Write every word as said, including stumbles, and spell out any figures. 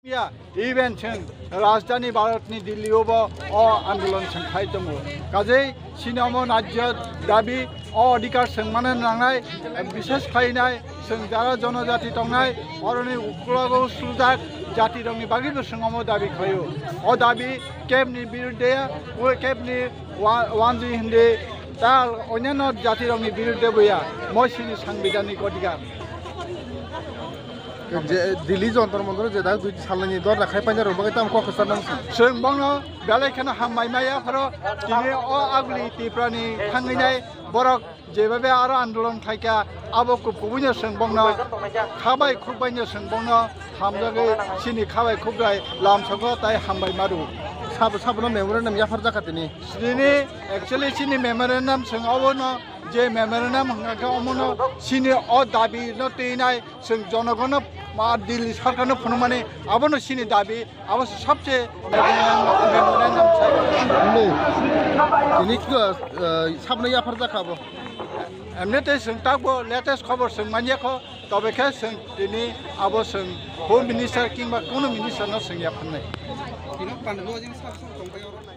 Ya, even chwng rajdhani Bharatni Delhi-o bo o andolon chwng khai tongo. Kajei chini omo najya dabi, o adhikar chwng mano nangnai, bishes khlainai, chwng jara jonojati tongnai, oroni uklogo sujak jatirokni bagwibo chwng omo dabi khlaio. O dabi kebni birudde ya, o kebni wa-, wanji hindi, ta onyano jatirokni birudde bo ya, moi chini sangbidhanik adhikar. Je Delhi Jantar Mantar je dak dui salni dorja khai painai rok bagwi tamo kok kwchar nang song. Chwng bono belai kheno hambai maya pharo tini o aguli Tiprani thangwi nai borok jebabe aro andolon khaikha abo kubui no chwng bono khabai khukbai no chwng bono hamjagwi chini khabai khukbai lamsogo tai hambai maru. Sabo, sabono memorandum yaphar jakha tini. Tini actually chini memorandum chwng obono je memorandum hwnkha khe omono chini o dabi no twinai Chwng jonogono ma Delhi sarkarno phunukmani abono chini dabi, abo se sabse memorandum sai. Hindi. Tini khe, eh, sabno yaphar jakha bo. Emni tei chwng takbo latest khobor chwng manya kho, tobe khe chwng tini abo chwng Home Minister kingba kuno minister no chwng yapharnai. Tini pandro jing sab sab tongbai oro nai.